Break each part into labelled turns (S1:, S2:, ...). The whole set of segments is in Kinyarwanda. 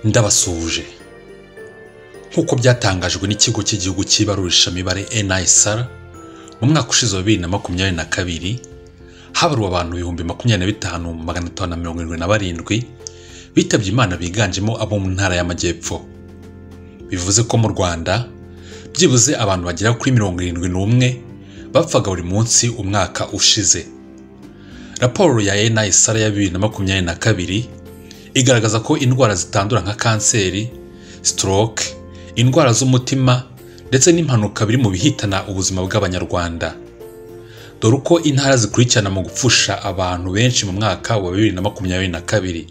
S1: Ndabasuhuje. Nk'uko byatangajwe n'ikigo cy'igihugu cy'ibarurishamibare NISR, mu mwaka ushize wa 2022 habaruwe abantu 25,577 bitabye Imana, biganjemo abo mu ntara y'Amajyepfo. Bivuze ko mu Rwanda byibuze abantu bagera kuri 71 bapfaga buri munsi umwaka ushize. Raporo ya NISR ya 2022 igaragaza ko indwara zitandura nka kanseri, stroke, indwara z'umutima ndetse n'impanuka biri mu bihitana ubuzima bw'Abanyarwanda. Dore uko intara zikurikirana mu gupfusha abantu benshi mu mwaka wa 2022.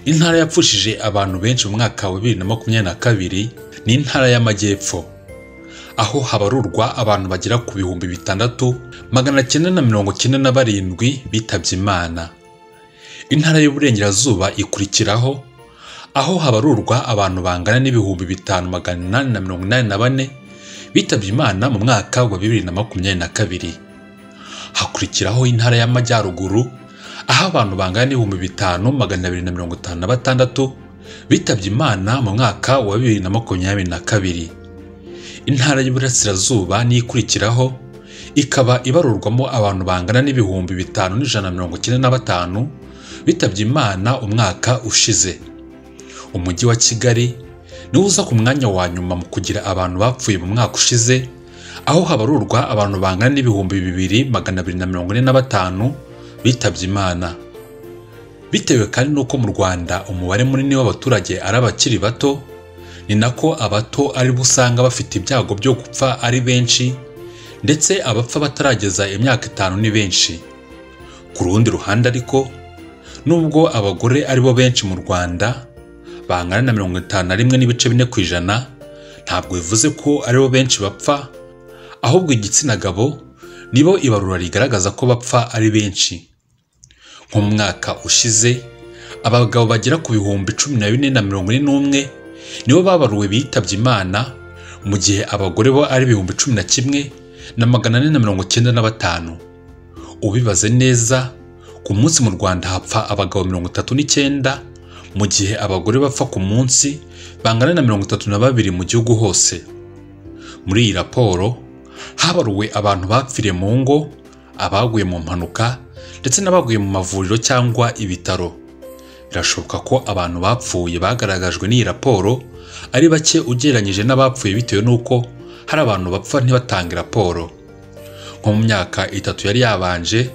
S1: Intara yapfushije abantu benshi mu mwaka wa 2022 ni intara y'Amajyepfo, aho habarurwa abantu bagera ku 6,997 bitabye Imana. Intara y'Uburengerazuba ikurikiraho, aho habarurwa abantu bangana n'5,884 bitabye Imana mu mwaka wa 2022. Hakurikiraho intara y'Amajyaruguru, aho abantu bangana n'5,256 bitabye Imana mu mwaka wa 2022. Intara y'Iburasirazuba niyo ikurikiraho, ikaba ibarurwamo abantu bangana n'5,195 bitabye Imana umwaka ushize. Umujyi wa Kigali niwo uza ku mwanya wa nyuma mu kugira abantu bapfuye mu mwaka ushize, aho habarurwa abantu bangana n'2,245 bitabye Imana. Bitewe kandi n'uko mu Rwanda umubare munini w'abaturage ari abakiri bato, ni nako abato ari bo usanga bafite ibyago byo gupfa ari benshi, ndetse abapfa batarageza imyaka 5 ni benshi. Ku rundi ruhande ariko, nubwo abagore ari bo benshi mu Rwanda bangana na 51.4%, ntabwo bivuze ko ari bo benshi bapfa, ahubwo igitsina gabo nibo ibarura rigaragaza ko bapfa ari benshi. Nko mu mwaka ushize, abagabo bagera ku 14,041 nibo babaruwe bitabye Imana, mu gihe abagore bo ari 11,495. Ubibaze neza, ku munsi mu Rwanda hapfa abagabo 39, mu gihe abagore bapfa ku munsi bangana na 32 mu gihugu hose. Muri iyi raporo habaruwe abantu bapfiriye mu ngo, abaguye mu mpanuka ndetse n'abaguye mu mavuriro cyangwa ibitaro. Birashoboka ko abantu bapfuye bagaragajwe n'iyi raporo ari bake ugereranyije n'abapfuye, bitewe n'uko hari abantu bapfa ntibatange raporo. Nko mu myaka 3 yari yabanje,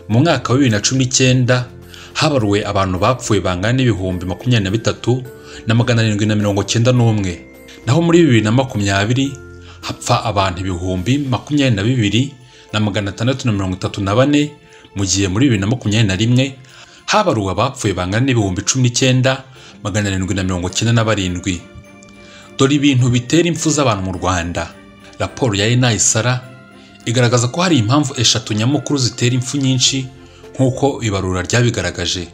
S1: mu mwaka wa 2019 habaruwe abantu bapfuye bangana n'23,791, naho muri 2020 hapfa abantu 22,634, mu gihe muri 2021 habaruwe abapfuye bangana n'19,797. Dore ibintu bitera impfu z'abantu mu Rwanda. Raporo ya NISR igaragaza ko hari impamvu 3 nyamukuru zitera impfu nyinshi nk'uko ibarura ryabigaragaje.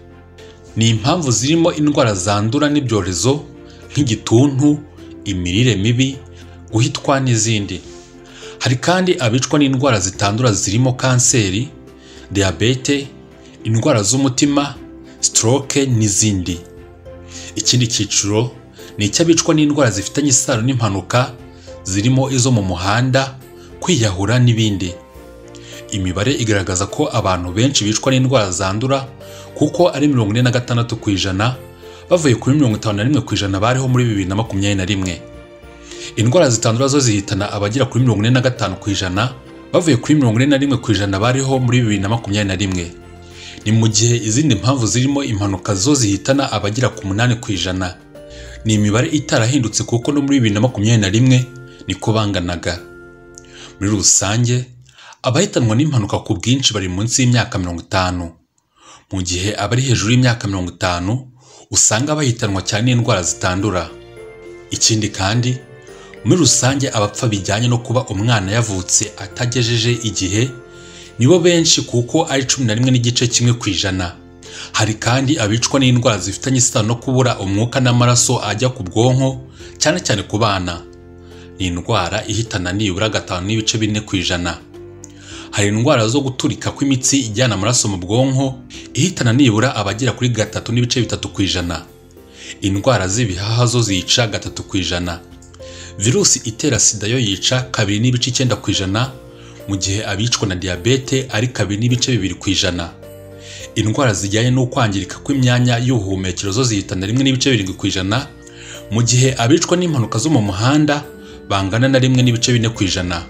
S1: Ni impamvu zirimo indwara zandura n'ibyorezo nk'igituntu, imirire mibi, guhitwa n'izindi. Hari kandi abicwa n'indwara zitandura zirimo kanseri, diyabete, indwara z'umutima, stroke n'izindi. Ikindi cyiciro ni icy'abicwa n'indwara zifitanye isano n'impanuka zirimo izo mu muhanda, kwiyahura n'ibindi. Imibare igaragaza ko abantu benshi bicwa n'indwara zandura, kuko ari 46% bavuye kuri 51% bariho muri 2021. Indwara zitandura zo zihitana abagera kuri 45% bavuye kuri 41% bariho muri 2021. Ni mu gihe izindi mpamvu zirimo impanuka zo zihitana abagera ku 8%. Ni imibare itarahindutse kuko no muri 2021 niko banganaga. Muri rusange, abahitanwa n'impanuka ku bwinshi bari munsi y'imyaka 50, mu gihe abari hejuru y'imyaka 50 usanga bahitanwa cyane n'indwara zitandura. Ikindi kandi, muri rusange abapfa bijyanye no kuba umwana yavutse atagejeje igihe nibo benshi, kuko ari 11.1%. Hari kandi abicwa n'indwara zifitanye isano no kubura umwuka n'amaraso ajya ku bwonko, cyane cyane ku bana. Ni indwara ihitana nibura 5.4%. Hari indwara zo guturika kw'imitsi ijyana amaraso mu bwonko ihitana nibura abagera kuri 3.3%. Indwara z'ibihaha zo zica 3%. Virusi itera sida yo yica 2.9%, mu gihe abicwa na diyabete ari 2.2%. Indwara zijyanye n'ukwangirika kw'imyanya y'ubuhumekero zo zihitana 1.7%, mu gihe abicwa n'impanuka zo mu muhanda bangana na 1.4%.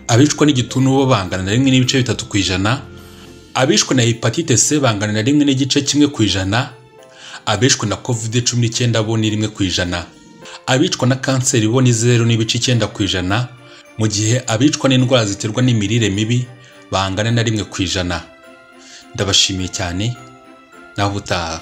S1: Abicwa n'igituntu bo bangana na 1.3%, abishwe na hepatite C bangana na 1.1%, abishwe na COVID-19 bo ni 1%, abicwa na kanseri bo ni 0.9%, mu gihe abicwa n'indwara ziterwa n'imirire mibi bangana na 1%. Ndabashimiye cyane, naho ubutaha.